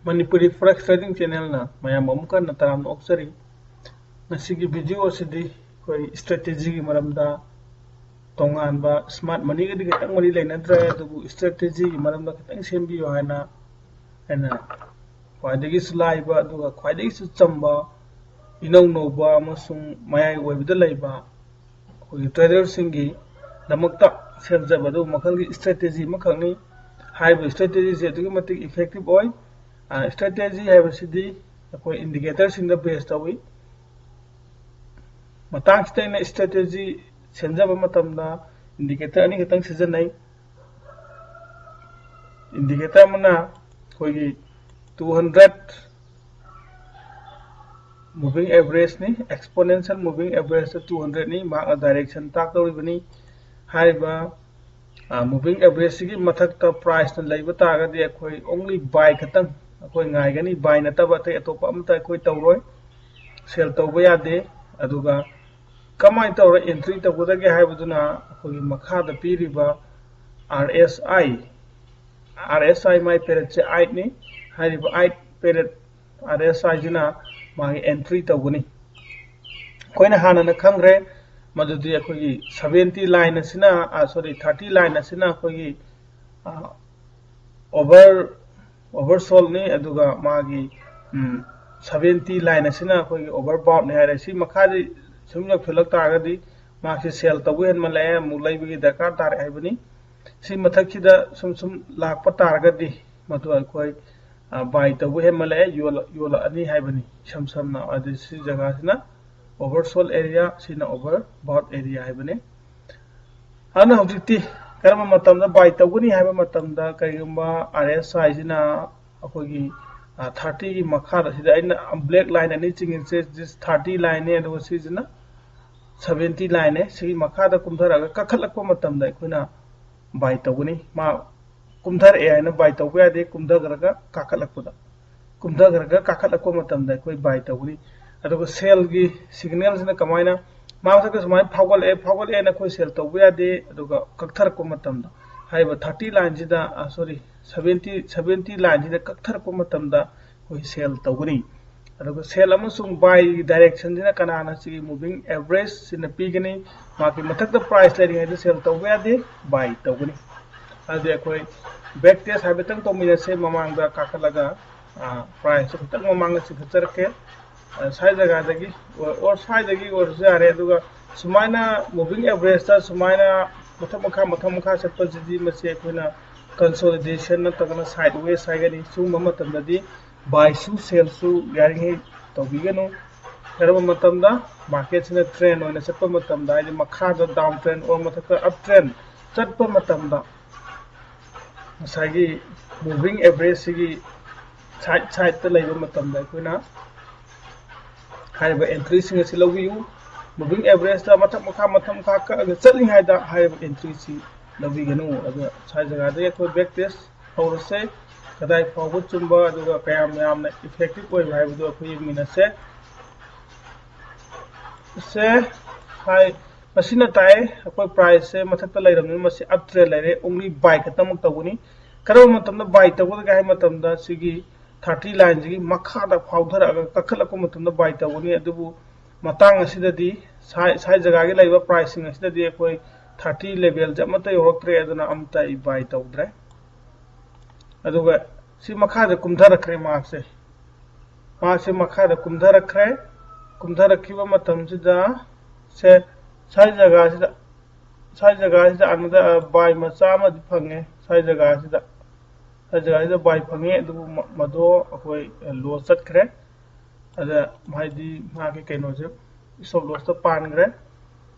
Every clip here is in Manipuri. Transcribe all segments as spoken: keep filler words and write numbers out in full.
ꯃꯅꯤꯄꯨꯔꯤ Forex Trading Channelꯅ ꯃꯌꯥꯝ ꯑꯃꯨꯛ ꯍꯟꯅ ꯇꯔꯥꯝꯅ ꯑꯣꯛꯆꯔꯤ꯫ ꯉꯁꯤꯒꯤ video ꯑꯁꯤꯗꯤ ꯑꯩꯈꯣꯏ strategyꯒꯤ ꯃꯔꯝꯗ, ꯇꯣꯉꯥꯟꯕ smart moneyꯒꯗꯤ ꯈꯤꯇꯪ ꯃꯔꯤ ꯂꯩꯅꯗ꯭ꯔꯦ, ꯑꯗꯨꯕꯨ strategyꯒꯤ ꯃꯔꯝꯗ ꯈꯤꯇꯪ ꯁꯦꯝꯕꯤꯌꯨ ꯍꯥꯏꯅ ꯑꯩꯅ ꯈ꯭ꯋꯥꯏꯗꯒꯤꯁꯨ ꯂꯥꯏꯕ ꯑꯗꯨꯒ ꯈ꯭ꯋꯥꯏꯗꯒꯤꯁꯨ ꯆꯝꯕ, ꯏꯅꯧ ꯅꯧꯕ ꯑꯃꯁꯨꯡ ꯃꯌꯥꯏ ꯑꯣꯏꯕꯗ ꯂꯩꯕ ꯑꯩꯈꯣꯏꯒꯤ traderꯁꯤꯡꯒꯤꯗꯃꯛꯇ ꯁꯦꯝꯖꯕ ꯑꯗꯨꯒꯨꯝꯕ ꯃꯈꯜꯒꯤ strategy ꯑꯃꯈꯛꯅꯤ꯫ ꯍꯥꯏꯔꯤꯕ strategyꯁꯦ ꯑꯗꯨꯛꯀꯤ ꯃꯇꯤꯛ effective ꯑꯣꯏ꯫ ꯑ, strategy ꯍꯥꯏꯕꯁꯤꯗꯤ ꯑꯩꯈꯣꯏ indicatorꯁꯤꯡꯗ base ꯇꯧꯏ꯫ ꯃꯇꯥꯡꯁꯤꯗ ꯑꯩꯅ strategy ꯁꯦꯝꯖꯕ ꯃꯇꯝꯗ indicator ꯑꯅꯤꯈꯛꯇꯪ ꯁꯤꯖꯤꯟꯅꯩ꯫ Indicator ꯑꯃꯅ ꯑꯩꯈꯣꯏꯒꯤ two hundred moving averageꯅꯤ, exponential moving averageꯇ two hundredꯅꯤ, ꯃꯍꯥꯛꯅ direction ꯇꯥꯛꯇꯧꯔꯤꯕꯅꯤ꯫ ꯍꯥꯏꯔꯤꯕ, ꯑ, moving averageꯁꯤꯒꯤ ꯃꯊꯛꯇ priceꯅ ꯂꯩꯕ ꯇꯥꯔꯒꯗꯤ ꯑꯩꯈꯣꯏ only buy ꯈꯛꯇꯪ, ꯑꯩꯈꯣꯏ ꯉꯥꯏꯒꯅꯤ, buy ꯅꯠꯇꯕ ꯑꯇꯩ ꯑꯇꯣꯞꯄ ꯑꯃꯠꯇ ꯑꯩꯈꯣꯏ ꯇꯧꯔꯣꯏ, sell ꯇꯧꯕ ꯌꯥꯗꯦ꯫ ꯑꯗꯨꯒ ꯀꯃꯥꯏꯅ ꯇꯧꯔ entry ꯇꯧꯒꯗꯒꯦ ꯍꯥꯏꯕꯗꯨꯅ ꯑꯩꯈꯣꯏꯒꯤ ꯃꯈꯥꯗ ꯄꯤꯔꯤꯕ RSI, RSI ꯃꯥꯏ periodꯁꯦ eightꯅꯤ꯫ ꯍꯥꯏꯔꯤꯕ eight period RSIꯁꯤꯅ ꯃꯥꯒꯤ entry ꯇꯧꯒꯅꯤ꯫ ꯑꯩꯈꯣꯏꯅ ꯍꯥꯟꯅꯅ ꯈꯪꯈ꯭ꯔꯦ ꯃꯗꯨꯗꯤ ꯑꯩꯈꯣꯏꯒꯤ seventy line ꯑꯁꯤꯅ, ꯑ, sorry, thirty line ꯑꯁꯤꯅ ꯑꯩꯈꯣꯏꯒꯤ, ꯑ, over, oversoldꯅꯤ, ꯑꯗꯨꯒ ꯃꯥꯒꯤ, ꯎꯝ, seventy line ꯑꯁꯤꯅ ꯑꯩꯈꯣꯏꯒꯤ overboughtꯅꯤ ꯍꯥꯏꯔꯦ꯫ ꯁꯤ ꯃꯈꯥꯗꯤ ꯁꯨꯝ ꯌꯧꯁꯤꯜꯂꯛ ꯇꯥꯔꯒꯗꯤ ꯃꯥꯁꯤ sell ꯇꯧꯕ ꯍꯦꯟꯃꯜꯂꯛꯑꯦ, ꯑꯃꯨꯛ ꯂꯩꯕꯒꯤ ꯗꯔꯀꯥꯔ ꯇꯥꯔꯦ ꯍꯥꯏꯕꯅꯤ꯫ ꯁꯤ ꯃꯊꯛꯁꯤꯗ ꯁꯨꯝ ꯁꯨꯝ ꯂꯥꯛꯄ ꯇꯥꯔꯒꯗꯤ ꯃꯗꯨ ꯑꯩꯈꯣꯏ, ꯑ, buy ꯇꯧꯕ ꯍꯦꯟꯃꯜꯂꯛꯑꯦ, ꯌꯣꯜꯂ-, ꯌꯣꯜꯂꯛꯑꯅꯤ ꯍꯥꯏꯕꯅꯤ꯫ ꯏꯁꯝ ꯁꯝꯅ ꯑꯗꯨ ꯁꯤ ꯖꯒꯥꯁꯤꯅ oversold area, ꯁꯤꯅ overbought area ꯍꯥꯏꯕꯅꯤ꯫ ꯑꯗꯨꯅ ꯍꯧꯖꯤꯛꯇꯤ ꯀꯔꯝꯕ ꯃꯇꯝꯗ buy ꯇꯧꯒꯅꯤ ꯍꯥꯏꯕ ꯃꯇꯝꯗ, ꯀꯔꯤꯒꯨꯝꯕ RSIꯁꯤꯅ ꯑꯩꯈꯣꯏꯒꯤ, ꯑ, thirtyꯒꯤ ꯃꯈꯥꯗ, ꯁꯤꯗ ꯑꯩꯅ black line ꯑꯅꯤ ꯆꯤꯡꯉꯤꯁꯦ, this thirty lineꯅꯦ, ꯑꯗꯨꯒ ꯁꯤꯁꯤꯅ seventy lineꯅꯦ꯫ ꯁꯤꯒꯤ ꯃꯈꯥꯗ ꯀꯨꯝꯊꯔꯛꯑꯒ ꯀꯥꯈꯠꯂꯛꯄ ꯃꯇꯝꯗ ꯑꯩꯈꯣꯏꯅ buy ꯇꯧꯒꯅꯤ꯫ ꯃꯥ ꯀꯨꯝꯊꯔꯛꯑꯦ ꯍꯥꯏꯅ buy ꯇꯧꯕ ꯌꯥꯗꯦ, ꯀꯨꯝꯊꯈ꯭ꯔꯒ ꯀꯥꯈꯠꯂꯛꯄꯗ, ꯀꯨꯝꯊꯈ꯭ꯔꯒ ꯀꯥꯈꯠꯂꯛꯄ ꯃꯇꯝꯗ ꯑꯩꯈꯣꯏ buy ꯇꯧꯒꯅꯤ꯫ ꯑꯗꯨꯒ sellꯒꯤ signalꯁꯤꯅ ꯀꯃꯥꯏꯅ, ꯃꯥ ꯃꯊꯛꯇ ꯁꯨꯃꯥꯏꯅ ꯐꯥꯎꯒꯠꯂꯛꯑꯦ, ꯐꯥꯎꯒꯠꯂꯛꯑꯦꯅ ꯑꯩꯈꯣꯏ sell ꯇꯧꯕ ꯌꯥꯗꯦ꯫ ꯑꯗꯨꯒ ꯀꯛꯊꯔꯛꯄ ꯃꯇꯝꯗ ꯍꯥꯏꯔꯤꯕ thirty lineꯁꯤꯗ, ꯑ, sorry, ꯁꯚꯦꯟꯇꯤ ꯁꯚꯦꯟꯇꯤ ꯂꯥꯏꯟꯁꯤꯗ ꯀꯛꯊꯔꯛꯄ ꯃꯇꯝꯗ ꯑꯩꯈꯣꯏ ꯁꯦꯜ ꯇꯧꯒꯅꯤ꯫ ꯑꯗꯨꯒ ꯁꯦꯜ ꯑꯃꯁꯨꯡ ꯕꯥꯏꯒꯤ ꯗꯥꯏꯔꯦꯛꯁꯟꯁꯤꯅ ꯀꯅꯥꯅ ꯁꯤꯒꯤ moving average ꯁꯤꯅ ꯄꯤꯒꯅꯤ? ꯃꯥꯒꯤ ꯃꯊꯛꯇ ꯄ꯭ꯔꯥꯏꯁ ꯂꯩꯔꯤꯉꯩꯗ ꯁꯦꯜ ꯇꯧꯕ ꯌꯥꯗꯦ, ꯕꯥꯏ ꯇꯧꯒꯅꯤ꯫ ꯑꯗꯨꯗꯤ ꯑꯩꯈꯣꯏ ꯕꯦꯛ ꯇꯦꯁ ꯍꯥꯏꯐꯦꯠꯇꯪ ꯇꯧꯃꯤꯟꯅꯁꯦ꯫ ꯃꯃꯥꯡꯗ ꯀꯥꯈꯠꯂꯒ ꯄ꯭ꯔꯥꯏꯁꯇꯣ ꯈꯤꯇꯪ ꯃꯃꯥꯡꯗ ꯆꯤꯡꯈꯠꯆꯔꯛꯀꯦ꯫ ꯁ꯭ꯋꯥꯏ ꯖꯒꯥꯗꯒꯤ ꯑꯣꯔ ꯁ꯭ꯋꯥꯏꯗꯒꯤ ꯑꯣꯏꯔꯁꯨ ꯌꯥꯔꯦ꯫ ꯑꯗꯨꯒ ꯁꯨꯃꯥꯏꯅ moving average ꯇ ꯁꯨꯃꯥꯏꯅ ꯃꯊꯛ ꯃꯈꯥ ꯃꯊꯛ ꯃꯈꯥ ꯆꯠꯄꯁꯤꯗꯤ ꯃꯁꯤ ꯑꯩꯈꯣꯏꯅ consolidation ꯅꯠꯇ꯭ꯔꯒꯅ sideways ꯍꯥꯏꯒꯅꯤ꯫ ꯁꯤꯒꯨꯝꯕ ꯃꯇꯝꯗꯗꯤ ꯕꯥꯏꯁꯨ ꯁꯦꯜꯁꯨ ꯌꯥꯔꯤꯉꯩ ꯇꯧꯕꯤꯒꯅꯨ꯫ ꯀꯔꯝꯕ ꯃꯇꯝꯗ? ꯃꯥꯔꯀꯦꯠꯁꯤꯅ ꯇ꯭ꯔꯦꯟ ꯑꯣꯏꯅ ꯆꯠꯄ ꯃꯇꯝꯗ, ꯍꯥꯏꯗꯤ ꯃꯈꯥꯗ down trend ꯑꯣꯔ ꯃꯊꯛꯇ up trend ꯆꯠꯄ ꯃꯇꯝꯗ, ꯉꯁꯥꯏꯒꯤ moving average ꯁꯤꯒꯤ side side ꯇ ꯂꯩꯕ ꯃꯇꯝꯗ ꯑꯩꯈꯣꯏꯅ ꯍꯥꯏꯔꯤꯕ entry ꯁꯤꯡ ꯑꯁꯤ ꯂꯧꯕꯤꯌꯨ꯫ Moving average ꯇ ꯃꯊꯛ ꯃꯈꯥ ꯃꯊꯛ ꯃꯈꯥ ꯀꯛꯑꯒ ꯆꯠꯂꯤꯉꯩꯗ ꯍꯥꯏꯔꯤꯕ entry ꯁꯤ ꯂꯧꯕꯤꯒꯅꯨ꯫ ꯑꯗꯨꯒ ꯁ꯭ꯋꯥꯏ ꯖꯒꯥꯗꯒꯤ ꯑꯩꯈꯣꯏ back test ꯍꯧꯔꯁꯦ꯫ ꯀꯗꯥꯏ ꯐꯥꯎꯕ ꯆꯨꯝꯕ ꯑꯗꯨꯒ ꯀꯌꯥꯝ ꯌꯥꯝꯅ effective ꯑꯣꯏꯕ ꯍꯥꯏꯕꯗꯨ ꯑꯩꯈꯣꯏ ꯌꯦꯡꯃꯤꯟꯅꯁꯦ꯫ ꯁꯦ, ꯍꯥꯏ, ꯃꯁꯤꯅ ꯇꯥꯛꯑꯦ ꯑꯩꯈꯣꯏ ꯄ꯭ꯔꯥꯏꯁꯁꯦ ꯃꯊꯛꯇ ꯂꯩꯔꯕꯅꯤꯅ ꯃꯁꯤ up trend ꯂꯩꯔꯦ, only buy ꯈꯛꯇꯃꯛ ꯇꯧꯒꯅꯤ꯫ ꯀꯔꯝꯕ ꯃꯇꯝꯗ buy ꯇꯧꯒꯗꯒꯦ ꯍꯥꯏꯕ ꯃꯇꯝꯗ ꯁꯤꯒꯤ thirty ꯂꯥꯏꯟꯁꯤꯒꯤ ꯃꯈꯥꯗ ꯐꯥꯎꯊꯔꯛꯑꯒ ꯀꯥꯈꯠꯂꯛꯄ ꯃꯇꯝꯗ buy ꯇꯧꯒꯅꯤ꯫ ꯑꯗꯨꯕꯨ ꯃꯇꯥꯡ ꯑꯁꯤꯗꯗꯤ ꯁꯥꯏ ꯁꯥꯏ ꯖꯒꯥꯒꯤ ꯂꯩꯔꯤꯕ ꯄ꯭ꯔꯥꯏꯁꯁꯤꯡ ꯑꯁꯤꯗꯗꯤ ꯑꯩꯈꯣꯏ thirty level ꯁꯦ ꯑꯃꯠꯇ ꯌꯧꯔꯛꯇ꯭ꯔꯦ, ꯑꯗꯨꯅ ꯑꯃꯠꯇ ꯑꯩ buy ꯇꯧꯗ꯭ꯔꯦ꯫ ꯑꯗꯨꯒ ꯁꯤ ꯃꯈꯥꯗ ꯀꯨꯝꯊꯔꯛꯈ꯭ꯔꯦ ꯃꯥꯔꯛꯁꯦ꯫ ꯃꯥꯔꯛꯁꯦ ꯃꯈꯥꯗ ꯀꯨꯝꯊꯔꯛꯈ꯭ꯔꯦ꯫ ꯀꯨꯝꯊꯔꯛꯈꯤꯕ ꯃꯇꯝꯁꯤꯗ ꯁꯦ ꯁ꯭ꯋꯥꯏ ꯖꯒꯥꯁꯤꯗ ꯁ꯭ꯋꯥꯏ ꯖꯒꯥꯁꯤꯗ ꯑꯃꯗ buy ꯃꯆꯥ ꯑꯃꯗꯤ ꯐꯪꯉꯦ꯫ ꯁ꯭ꯋꯥꯏ ꯖꯒꯥꯁꯤꯗ ꯁ꯭ꯋꯥꯏ ꯖꯒꯥꯁꯤꯗ buy ꯐꯪꯉꯦ, ꯑꯗꯨꯕꯨ ꯃ- ꯃꯗꯣ ꯑꯩꯈꯣꯏ loss ꯆꯠꯈ꯭ꯔꯦ꯫ ꯑꯗ ꯍꯥꯏꯗꯤ ꯃꯥꯒꯤ ꯀꯩꯅꯣꯁꯦ stop loss ꯇ ꯄꯥꯟꯈ꯭ꯔꯦ꯫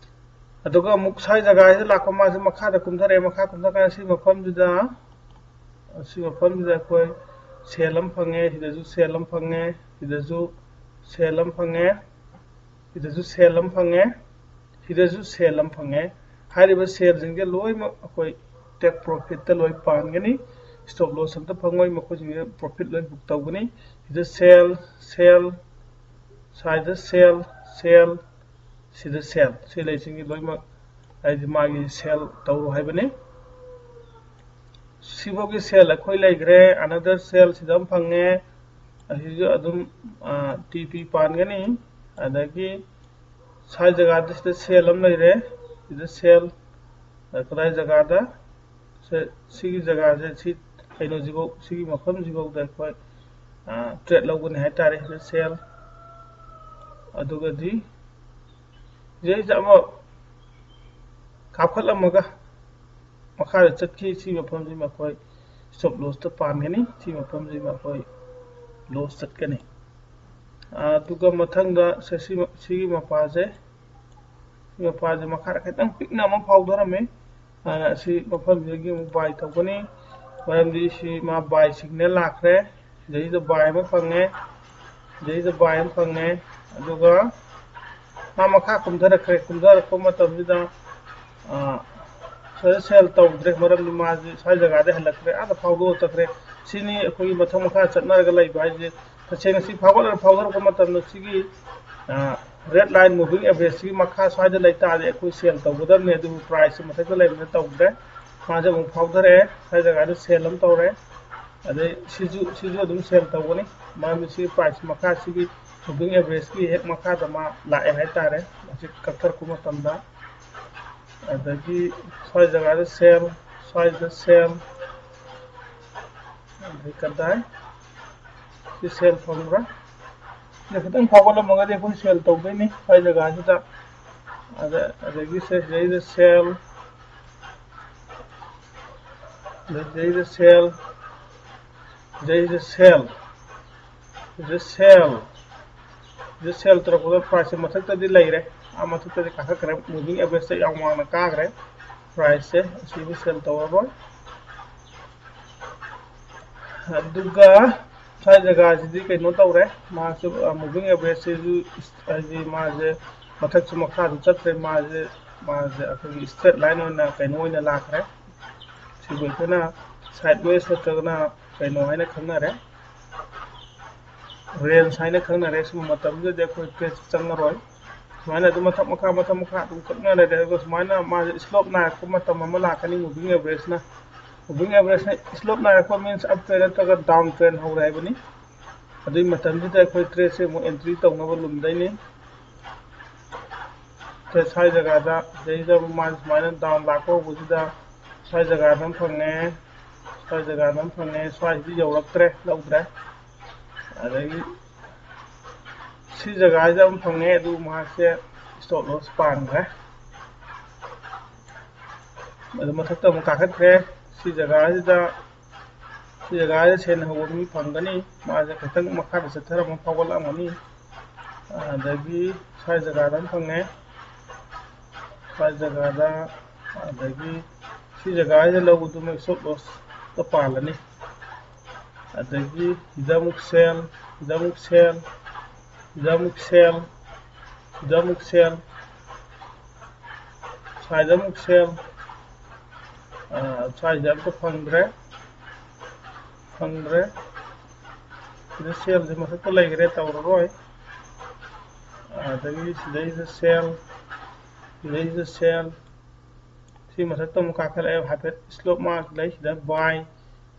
ꯑꯗꯨꯒ ꯑꯃꯨꯛ ꯁ꯭ꯋꯥꯏ ꯖꯒꯥꯁꯤꯗ ꯂꯥꯛꯄ ꯃꯥꯁꯦ ꯃꯈꯥꯗ ꯀꯨꯝꯊꯔꯛꯑꯦ꯫ ꯃꯈꯥ ꯀꯨꯝꯊꯔꯀꯥꯟꯗ ꯁꯤ ꯃꯐꯝꯁꯤꯗ ꯁꯤ ꯃꯐꯝꯁꯤꯗ ꯑꯩꯈꯣꯏ ꯁꯦꯜ ꯑꯃ ꯐꯪꯉꯦ, ꯁꯤꯗꯁꯨ ꯁꯦꯜ ꯑꯃ ꯐꯪꯉꯦ, ꯁꯤꯗꯁꯨ ꯁꯦꯜ ꯑꯃ ꯐꯪꯉꯦ, ꯁꯤꯗꯁꯨ ꯁꯦꯜ ꯑꯃ ꯐꯪꯉꯦ, ꯁꯤꯗꯁꯨ ꯁꯦꯜ ꯑꯃ ꯐꯪꯉꯦ꯫ ꯍꯥꯏꯔꯤꯕ ꯁꯦꯜꯁꯤꯡꯁꯦ ꯂꯣꯏꯅꯃꯛ ꯑꯩꯈꯣꯏ take profit ꯇ ꯂꯣꯏ ꯄꯥꯟꯒꯅꯤ꯫ Stop loss ꯑꯝꯇ ꯐꯪꯉꯣꯏ, ꯃꯈꯣꯏꯁꯤꯡꯁꯦ profit ꯂꯣꯏ book ꯇꯧꯒꯅꯤ꯫ ꯁꯤꯗ ꯁꯦꯜ, ꯁꯦꯜ, ꯁ꯭ꯋꯥꯏꯗ ꯁꯦꯜ, ꯁꯦꯜ, ꯁꯤꯗ ꯁꯦꯜ, ꯁꯤ ꯂꯩꯁꯤꯡꯁꯤ ꯂꯣꯏꯅꯃꯛ ꯍꯥꯏꯗꯤ ꯃꯥꯒꯤ ꯁꯦꯜ ꯇꯧꯔꯣ ꯍꯥꯏꯕꯅꯤ꯫ ꯁꯤꯐꯥꯎꯒꯤ ꯁꯦꯜ ꯑꯩꯈꯣꯏ ꯂꯩꯈ꯭ꯔꯦ꯫ Another ꯁꯦꯜ ꯁꯤꯗ ꯑꯃ ꯐꯪꯉꯦ꯫ ꯑꯁꯤꯁꯨ ꯑꯗꯨꯝ ꯇꯤ ꯄꯤ ꯄꯥꯟꯒꯅꯤ꯫ ꯑꯗꯒꯤ ꯁ꯭ꯋꯥꯏ ꯖꯒꯥꯗ ꯁꯤꯗ ꯁꯦꯜ ꯑꯃ ꯂꯩꯔꯦ꯫ ꯁꯤꯗ ꯁꯦꯜ ꯀꯗꯥꯏ ꯖꯒꯥꯗ? ꯁꯤꯒꯤ ꯖꯒꯥꯁꯦ, ꯁꯤ ꯀꯩꯅꯣꯁꯤꯐꯧ, ꯁꯤꯒꯤ ꯃꯐꯝꯁꯤꯐꯥꯎꯗ ꯑꯩꯈꯣꯏ ꯇ꯭ꯔꯦꯠ ꯂꯧꯒꯅꯤ ꯍꯥꯏꯇꯥꯔꯦ꯫ ꯁꯤꯗ ꯁꯦꯜ, ꯑꯗꯨꯒꯗꯤ ꯁꯤꯗꯩꯁꯤꯗ ꯑꯃ ꯀꯥꯞꯈꯠꯂꯝꯃꯒ ꯃꯈꯥꯗ ꯆꯠꯈꯤ꯫ ꯁꯤ ꯃꯐꯝꯁꯤꯃ ꯑꯩꯈꯣꯏ ꯁ꯭ꯇꯣꯞ ꯂꯣꯁꯇ ꯄꯥꯟꯒꯅꯤ꯫ ꯁꯤ ꯃꯐꯝꯁꯤꯃ ꯑꯩꯈꯣꯏ ꯂꯣꯁ ꯆꯠꯀꯅꯤ꯫ ꯑꯗꯨꯒ ꯃꯊꯪꯗ ꯁꯤꯒꯤ ꯃꯄꯥꯁꯦ, ꯁꯤ ꯃꯄꯥꯁꯦ ꯃꯈꯥꯗ ꯈꯤꯇꯪ ꯄꯤꯛꯅ ꯑꯃ ꯐꯥꯎꯊꯔꯝꯃꯤ꯫ ꯑꯁꯤ ꯃꯐꯝꯁꯤꯗꯒꯤ ꯑꯃꯨꯛ ꯕꯥꯏ ꯇꯧꯒꯅꯤ꯫ ꯃꯔꯝꯗꯤ ꯁꯤ ꯃꯥ ꯕꯥꯏ ꯁꯤꯒꯅꯦꯜ ꯂꯥꯛꯈ꯭ꯔꯦ꯫ ꯁꯤꯗꯩꯁꯤꯗ ꯕꯥꯏ ꯑꯃ ꯐꯪꯉꯦ꯫ ꯁꯤꯗꯩꯁꯤꯗ ꯕꯥꯏ ꯑꯃ ꯐꯪꯉꯦ꯫ ꯑꯗꯨꯒ ꯃꯥ ꯃꯈꯥ ꯀꯨꯝꯊꯔꯛꯈ꯭ꯔꯦ꯫ ꯀꯨꯝꯊꯔꯛꯄ ꯃꯇꯝꯁꯤꯗ ꯁꯤꯗ ꯁꯦꯜ ꯇꯧꯗ꯭ꯔꯦ, ꯃꯔꯝꯗꯤ ꯃꯥꯁꯤ ꯁ꯭ꯋꯥꯏ ꯖꯒꯥꯗ ꯍꯜꯂꯛꯈ꯭ꯔꯦ, ꯑꯥꯗ ꯐꯥꯎꯗꯣꯛꯑ ꯆꯠꯈ꯭ꯔꯦ꯫ ꯁꯤꯅꯤ ꯑꯩꯈꯣꯏꯒꯤ ꯃꯊꯪ ꯃꯈꯥ ꯆꯠꯅꯔꯒ ꯂꯩꯕ ꯍꯥꯏꯁꯦ꯫ ꯇꯁꯦꯡꯅ ꯁꯤ ꯐꯥꯎꯒꯠꯂꯒ ꯐꯥꯎꯒꯠꯂꯛꯄ ꯃꯇꯝꯗ ꯁꯤꯒꯤ ꯔꯦꯠ ꯂꯥꯏꯟ ꯃꯨꯚꯤꯡ ꯑꯦꯚꯔꯦꯖꯁꯤꯒꯤ ꯃꯈꯥ ꯁ꯭ꯋꯥꯏꯗ ꯂꯩꯇꯥꯔꯗꯤ ꯑꯩꯈꯣꯏ ꯁꯦꯜ ꯇꯧꯒꯗꯕꯅꯤ, ꯑꯗꯨꯕꯨ ꯄ꯭ꯔꯥꯏꯁꯁꯦ ꯃꯊꯛꯇ ꯂꯩꯕꯅꯤꯅ ꯇꯧꯗ꯭ꯔꯦ꯫ ꯃꯥꯁꯦ ꯑꯃꯨꯛ ꯐꯥꯎꯊꯔꯛꯑꯦ, ꯁ꯭ꯋꯥꯏ ꯖꯒꯥꯗ ꯁꯦꯜ ꯑꯃ ꯇꯧꯔꯦ꯫ ꯑꯗꯩ ꯁꯤꯁꯨ, ꯁꯤꯁꯨ ꯑꯗꯨꯝ ꯁꯦꯜ ꯇꯧꯒꯅꯤ, ꯃꯔꯝꯗꯤ ꯁꯤꯒꯤ ꯄ꯭ꯔꯥꯏꯁ ꯃꯈꯥ, ꯁꯤꯒꯤ ꯃꯨꯚꯤꯡ ꯑꯦꯚꯔꯦꯖꯀꯤ ꯍꯦꯛ ꯃꯈꯥꯗ ꯃꯥ ꯂꯥꯛꯑꯦ ꯍꯥꯏꯇꯥꯔꯦ꯫ ꯃꯁꯤ ꯀꯛꯊꯔꯛꯄ ꯃꯇꯝꯗ ꯑꯗꯒꯤ ꯁ꯭ꯋꯥꯏ ꯖꯒꯥꯗ ꯁꯦꯜ, ꯁ꯭ꯋꯥꯏꯗ ꯁꯦꯜ, ꯑꯗꯩ ꯀꯗꯥꯏ ꯁꯤ ꯁꯦꯜ ꯐꯪꯕ꯭ꯔꯥ? ꯁꯤꯗ ꯈꯤꯇꯪ ꯐꯥꯎꯒꯠꯂꯝꯃꯒꯗꯤ ꯑꯩꯈꯣꯏ ꯁꯦꯜ ꯇꯧꯗꯣꯏꯅꯤ ꯁ꯭ꯋꯥꯏ ꯖꯒꯥꯁꯤꯗ꯫ ꯑꯗ ꯑꯗꯒꯤ ꯁꯤꯗꯩꯗ ꯁꯦꯜ, ꯑꯗꯩꯗ ꯁꯦꯜ, ꯁꯤꯗꯩꯗ ꯁꯦꯜ, ꯁꯤꯗ ꯁꯦꯜ, ꯁꯤꯗ ꯁꯦꯜ ꯇꯧꯔꯛꯄꯗ ꯄ꯭ꯔꯥꯏꯁꯁꯦ ꯃꯊꯛꯇꯗꯤ ꯂꯩꯔꯦ, ꯑꯥ ꯃꯊꯛꯇꯗꯤ ꯀꯥꯈꯠꯈ꯭ꯔꯦ, ꯃꯨꯚꯤꯡ ꯑꯦꯚꯔꯦꯖꯇ ꯌꯥꯝ ꯋꯥꯡꯅ ꯀꯥꯈ꯭ꯔꯦ ꯄ꯭ꯔꯥꯏꯁꯁꯦ꯫ ꯑꯁꯤꯗꯤ ꯁꯦꯜ ꯇꯧꯔꯔꯣꯏ꯫ ꯑꯗꯨꯒ ꯁ꯭ꯋꯥꯏ ꯖꯒꯥꯁꯤꯗꯤ ꯀꯩꯅꯣ ꯇꯧꯔꯦ, ꯃꯥꯁꯨ ꯃꯨꯚꯤꯡ ꯑꯦꯚꯔꯦꯖꯁꯤꯁꯨ ꯍꯥꯏꯗꯤ ꯃꯥꯁꯦ ꯃꯊꯛꯁꯨ ꯃꯈꯥꯁꯨ ꯆꯠꯇ꯭ꯔꯦ, ꯃꯥꯁꯦ, ꯃꯥꯁꯦ ꯑꯩꯈꯣꯏꯒꯤ ꯏꯁꯇ꯭ꯔꯦꯠ ꯂꯥꯏꯟ ꯑꯣꯏꯅ ꯀꯩꯅꯣ ꯑꯣꯏꯅ ꯂꯥꯛꯈ꯭ꯔꯦ꯫ ꯁꯤꯕꯨ ꯑꯩꯈꯣꯏꯅ ꯁꯥꯏꯠ ꯋꯦꯁ ꯅꯠꯇ꯭ꯔꯒꯅ ꯀꯩꯅꯣ ꯍꯥꯏꯅ ꯈꯪꯅꯔꯦ, ꯔꯦꯟꯖ ꯍꯥꯏꯅ ꯈꯪꯅꯔꯦ꯫ ꯁꯤꯒꯨꯝꯕ ꯃꯇꯝꯁꯤꯗꯗꯤ ꯑꯩꯈꯣꯏ ꯇ꯭ꯔꯦꯠ ꯆꯪꯉꯔꯣꯏ꯫ ꯁꯨꯃꯥꯏꯅ ꯑꯗꯨꯝ ꯃꯊꯛ ꯃꯈꯥ, ꯃꯊꯛ ꯃꯈꯥ ꯑꯗꯨꯝ ꯀꯛꯅ ꯂꯩꯔꯦ꯫ ꯑꯗꯨꯒ ꯁꯨꯃꯥꯏꯅ ꯃꯥꯁꯦ ꯁ꯭ꯂꯣꯞ ꯅꯥꯏꯔꯛꯄ ꯃꯇꯝ ꯑꯃ ꯂꯥꯛꯀꯅꯤ ꯃꯨꯚꯤꯡ ꯑꯦꯚꯔꯦꯖꯅ꯫ Moving average slope ꯅꯥꯏꯔꯛꯄ means up trend ꯅꯠꯇ꯭ꯔꯒ down trend ꯍꯧꯔꯦ ꯍꯥꯏꯕꯅꯤ꯫ ꯑꯗꯨꯒꯤ ꯃꯇꯝꯁꯤꯗ ꯑꯩꯈꯣꯏ trade ꯁꯦ ꯑꯃꯨꯛ entry ꯇꯧꯅꯕ ꯂꯨꯝꯗꯣꯏꯅꯤ꯫ ꯁꯦ ꯁ꯭ꯋꯥꯏ ꯖꯒꯥꯗ ꯁꯤꯗꯩꯗ ꯃꯥ ꯁꯨꯃꯥꯏꯅ down ꯂꯥꯛꯄ ꯍꯧꯕꯁꯤꯗ ꯁ꯭ꯋꯥꯏ ꯖꯒꯥꯗ ꯑꯃ ꯐꯪꯉꯦ, ꯁ꯭ꯋꯥꯏ ꯖꯒꯥꯗ ꯑꯃ ꯐꯪꯉꯦ, ꯁ꯭ꯋꯥꯏꯁꯤꯗꯤ ꯌꯧꯔꯛꯇ꯭ꯔꯦ, ꯂꯧꯗ꯭ꯔꯦ꯫ ꯑꯗꯒꯤ ꯁꯤ ꯖꯒꯥꯁꯤꯗ ꯑꯃ ꯐꯪꯉꯦ, ꯑꯗꯨ ꯃꯍꯥꯛꯁꯦ stop loss ꯄꯥꯟꯈ꯭ꯔꯦ꯫ ꯑꯗꯨ ꯃꯊꯛꯇ ꯑꯃꯨꯛ ꯀꯥꯈꯠꯈ꯭ꯔꯦ꯫ ꯁꯤ ꯖꯒꯥꯁꯤꯗ ꯁꯤ ꯖꯒꯥꯁꯤꯗ ꯁꯦꯟ ꯍꯧꯕ ꯃꯤ ꯐꯪꯒꯅꯤ꯫ ꯃꯥꯁꯦ ꯈꯤꯇꯪ ꯃꯈꯥꯗ ꯆꯠꯊꯔꯒ ꯐꯥꯎꯒꯠꯂꯛꯑꯝꯒꯅꯤ꯫ ꯑꯗꯒꯤ ꯁ꯭ꯋꯥꯏ ꯖꯒꯥꯗ ꯑꯃ ꯐꯪꯉꯦ, ꯁ꯭ꯋꯥꯏ ꯖꯒꯥꯗ, ꯑꯗꯒꯤ ꯁꯤ ꯖꯒꯥꯁꯤꯗ ꯂꯧꯕꯗꯨꯃ stop loss ꯇ ꯄꯥꯜꯂꯅꯤ꯫ ꯑꯗꯒꯤ ꯁꯤꯗ ꯑꯃꯨꯛ sell, ꯁꯤꯗ ꯑꯃꯨꯛ sell, ꯁꯤꯗ ꯑꯃꯨꯛ sell, ꯁꯤꯗ ꯑꯃꯨꯛ sell, ꯁ꯭ꯋꯥꯏꯗ ꯑꯃꯨꯛ sell, ꯑꯥ, ꯁ꯭ꯋꯥꯏꯗ ꯑꯝꯇ ꯐꯪꯗ꯭ꯔꯦ, ꯐꯪꯗ꯭ꯔꯦ꯫ ꯁꯤꯗ sell ꯁꯦ ꯃꯊꯛꯇ ꯂꯩꯈ꯭ꯔꯦ, ꯇꯧꯔꯔꯣꯏ꯫ ꯑꯗꯒꯤ ꯁꯤꯗꯩꯁꯤꯗ sell, ꯁꯤꯗꯩꯁꯤꯗ sell꯫ ꯁꯤ ꯃꯊꯛꯇ ꯑꯃꯨꯛ ꯀꯥꯈꯠꯂꯛꯑꯦ, ꯍꯥꯏꯐꯦꯠ stop mark ꯂꯩ, ꯁꯤꯗ buy,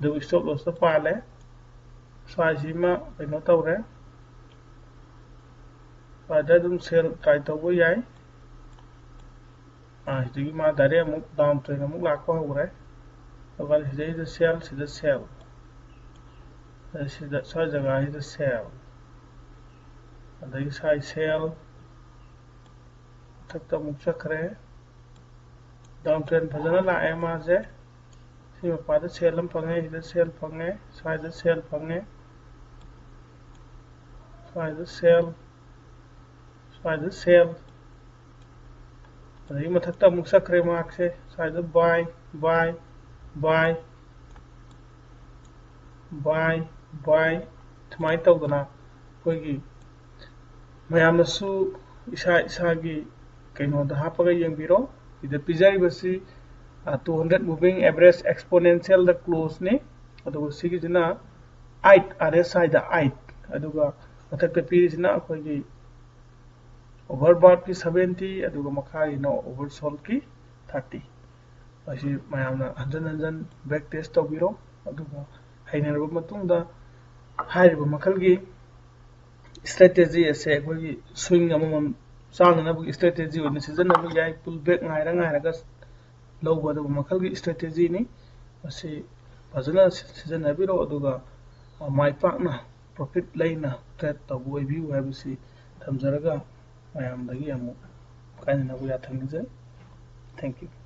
ꯑꯗꯨꯒ stop loss ꯇ ꯄꯥꯜꯂꯦ꯫ ꯁ꯭ꯋꯥꯏꯁꯤꯃ ꯀꯩꯅꯣ ꯇꯧꯔꯦ, ꯁ꯭ꯋꯥꯏꯗ ꯑꯗꯨꯝ sell try ꯇꯧꯕ ꯌꯥꯏ꯫ ꯑꯥ, ꯁꯤꯗꯒꯤ ꯃꯥ direct ꯑꯃꯨꯛ down trend ꯑꯃꯨꯛ ꯂꯥꯛꯄ ꯍꯧꯈ꯭ꯔꯦ꯫ ꯑꯗꯨꯒ ꯁꯤꯗꯩꯗ sell, ꯁꯤꯗ sell, ꯑꯗꯩ ꯁꯤꯗ ꯁ꯭ꯋꯥꯏ ꯖꯒꯥꯁꯤꯗ sell, ꯑꯗꯒꯤ ꯁ꯭ꯋꯥꯏ sell, ꯃꯊꯛꯇ ꯑꯃꯨꯛ ꯆꯠꯈ꯭ꯔꯦ꯫ Down trend ꯐꯖꯅ ꯂꯥꯛꯑꯦ ꯃꯥꯁꯦ꯫ ꯁꯤ ꯃꯄꯥꯗ sell ꯑꯃ ꯐꯪꯉꯦ, ꯁꯤꯗ sell ꯐꯪꯉꯦ, ꯁ꯭ꯋꯥꯏꯗ sell ꯐꯪꯉꯦ, ꯁ꯭ꯋꯥꯏꯗ sell, ꯁ꯭ꯋꯥꯏꯗ sell꯫ ꯑꯗꯒꯤ ꯃꯊꯛꯇ ꯑꯃꯨꯛ ꯆꯠꯈ꯭ꯔꯦ ꯃꯍꯥꯛꯁꯦ꯫ ꯁ꯭ꯋꯥꯏꯗ buy, buy, buy, buy, buy, ꯁꯨꯃꯥꯏꯅ ꯇꯧꯗꯅ ꯑꯩꯈꯣꯏꯒꯤ ꯃꯌꯥꯝꯅꯁꯨ ꯏꯁꯥ ꯏꯁꯥꯒꯤ ꯀꯩꯅꯣꯗ ꯍꯥꯞꯄꯒ ꯌꯦꯡꯕꯤꯔꯣ꯫ ꯁꯤꯗ ꯄꯤꯖꯔꯤꯕꯁꯤ, ꯑ, two hundred moving average exponential ꯗ close ꯅꯤ꯫ ꯑꯗꯨꯒ ꯁꯤꯒꯤꯁꯤꯅ eight, R S I the eight, ꯑꯗꯨꯒ ꯃꯊꯛꯇ ꯄꯤꯔꯤꯁꯤꯅ ꯑꯩꯈꯣꯏꯒꯤ overbought ꯀꯤ seventy, ꯑꯗꯨꯒ ꯃꯈꯥꯒꯤꯅ oversold ꯀꯤ thirty꯫ ꯃꯁꯤ ꯃꯌꯥꯝꯅ ꯍꯟꯖꯟ ꯍꯟꯖꯟ back test ꯇꯧꯕꯤꯔꯣ꯫ ꯑꯗꯨꯒ ꯍꯩꯅꯔꯕ ꯃꯇꯨꯡꯗ ꯍꯥꯏꯔꯤꯕ ꯃꯈꯜꯒꯤ strategy ꯑꯁꯦ ꯑꯩꯈꯣꯏꯒꯤ swing ꯑꯃꯃꯝ ꯆꯥꯅꯅꯕꯒꯤ strategy ꯑꯣꯏꯅ ꯁꯤꯖꯤꯟꯅꯕ ꯌꯥꯏ꯫ Pull back ꯉꯥꯏꯔ ꯉꯥꯏꯔꯒ ꯂꯧꯕ ꯑꯗꯨꯒꯨꯝꯕ ꯃꯈꯜꯒꯤ strategy ꯅꯤ꯫ ꯃꯁꯤ ꯐꯖꯅ ꯁꯤ-, ꯁꯤꯖꯤꯟꯅꯕꯤꯔꯣ꯫ ꯑꯗꯨꯒ, ꯑ, ꯃꯥꯏ ꯄꯥꯛꯅ profit ꯂꯩꯅ trade ꯇꯧꯕ ꯑꯣꯏꯕꯤꯌꯨ ꯍꯥꯏꯕꯁꯤ ꯊꯝꯖꯔꯒ ꯃꯌꯥꯝꯗꯒꯤ ꯑꯃꯨꯛ ꯀꯥꯏꯅꯅꯕ ꯌꯥꯊꯪ ꯅꯤꯖꯩ꯫ Thank you꯫